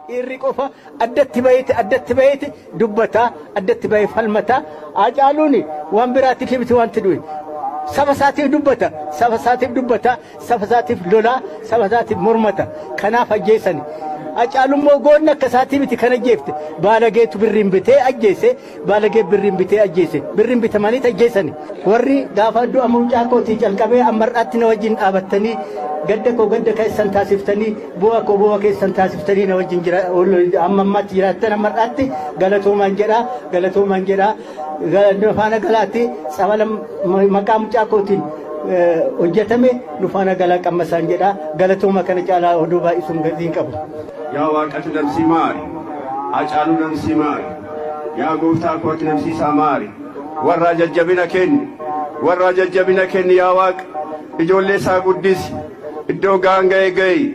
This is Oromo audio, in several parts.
Dhiirri qofa addatti baheeti dubbataa, addatti bahee falmataa. Hacaaluun waan biraatiif miti wanti du'e. Saba isaatiif dubbata, saba isaatiif dubbata, saba isaatiif lolaa, saba isaatiif mormata. Kanaaf ajjeesani. Hacaaluun goonni akka isaatii miti kan ajjeefte. Baalageetu birriin bitee ajjeese, baalagee birriin bitee ajjeese. Birriin bitamaniit ajjeesani. Warri gaafa du'a mucaa kootii calqabee amma har'aatti na wajjin dhaabattanii gadda koo gadda keessan taasiftanii bu'aa koo bu'aa keessan taasiftanii na wajjin jira amma ammaatti jiraattan amma har'aatti galatoomaan jedhaa galatoomaan jedhaa faana galaatti tsabala maqaa mucaa kootiin hojjetame nu faana galaa qammasaan jedhaa galatooma kana caalaa oduu baay'isuun gatii hin qabu. Yaa Waaqatu namsii maari, Hacaaluu namsii maari, yaa gooftaa kootti namsiisaa maari, warraa jajjabina kenni, warraa jajjabina kenni yaa Waaqa, ijoollee isaa guddisi, iddoo ga'an ga'e ga'i,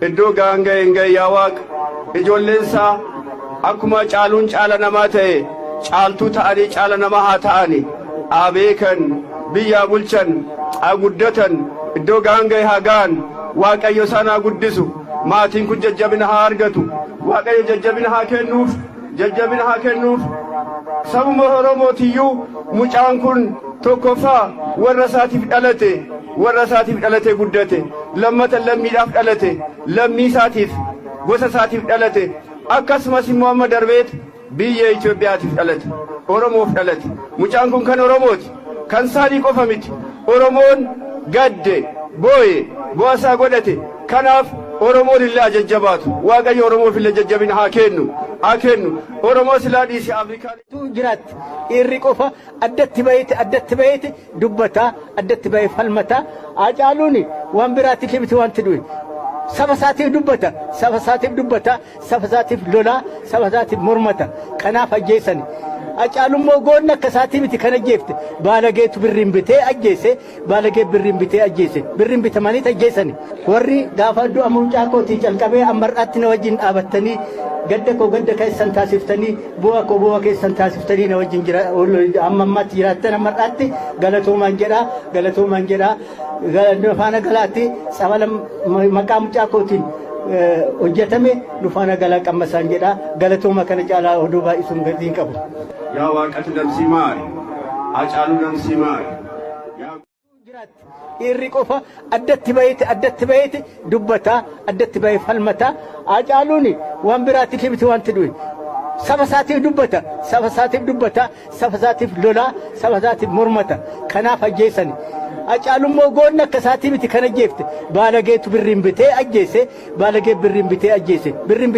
iddoo ga'an ga'e hin ga'i yaa Waaqa, ijoolleen isaa akkuma caaluun caala namaa ta'e, caaltuu ta'anii caala namaa haa ta'ani, haa beekan, biyyaa bulchan, haa guddatan, iddoo ga'an ga'e haa ga'an, Waaqayyo isaan haa guddisu, maatiin kun jajjabina haa argatu, Waaqayyo jajjabina haa kennuuf, jajjabina haa kennuuf. Sabuma Oromootiyyuu mucaan kun tokkoffaa warra isaatiif dhalate, warra isaatiif dhalate guddate, lammata lammiidhaaf dhalate, lammii isaatiif, gosa isaatiif dhalate, akkasumas immoo amma darbeet biyya Itoophiyaatiif dhalate, Oromoof dhalate. Mucaan kun kan Oromooti, kan isaanii qofa miti. Oromoon gadde, booye, bu'aa isaa godhate. Kanaaf Oromoon illee jajjabaatu. Waaqayyo Oromoof illee jajjabina haa kennu, haa kennu. Oromoo silaa dhiisee Afrikaan jiraatti. Dhiirri qofa addatti baheeti dubbataa, addatti bahee falmataa. Hacaaluun waan biraatiif miti wanti du'e. Saba isaatiif dubbata, saba isaatiif dubbata, saba isaatiif lolaa, saba isaatiif mormata. Kanaaf ajjeesani. Hacaaluun goonni akka isaatii miti kan ajjeefte. Baalageetu birriin bitee ajjeese, baalagee birriin bitee ajjeese. Birriin bitamaniit ajjeesani. Warri gaafa du'a mucaa kootii calqabee amma har'aatti na wajjin dhaabattanii gadda koo gadda keessan taasiftanii bu'aa koo bu'aa keessan taasiftanii na wajjin jira amma ammaatti jiraattan amma har'aatti galatoomaan jedhaa galatoomaan jedhaa faana galaatti tsabala maqaa mucaa kootiin hojjetame nu faana galaa qammasaan jedhaa galatooma kana caalaa oduu baay'isuun gatii hin qabu. Yaa Waaqatu namsii maari, Hacaaluu namsii maari. Dhiirri qofa addatti baheeti dubbataa, addatti bahee falmataa. Hacaaluun waan biraatiif miti wanti du'e. Saba isaatiif dubbata, saba isaatiif dubbata, saba isaatiif lolaa, saba isaatiif mormata. Kanaaf ajjeesani. Hacaaluun goonni akka isaatii miti kan ajjeefte. Baalageetu birriin bitee ajjeese, baalagee birriin bitee ajjeese. Birriin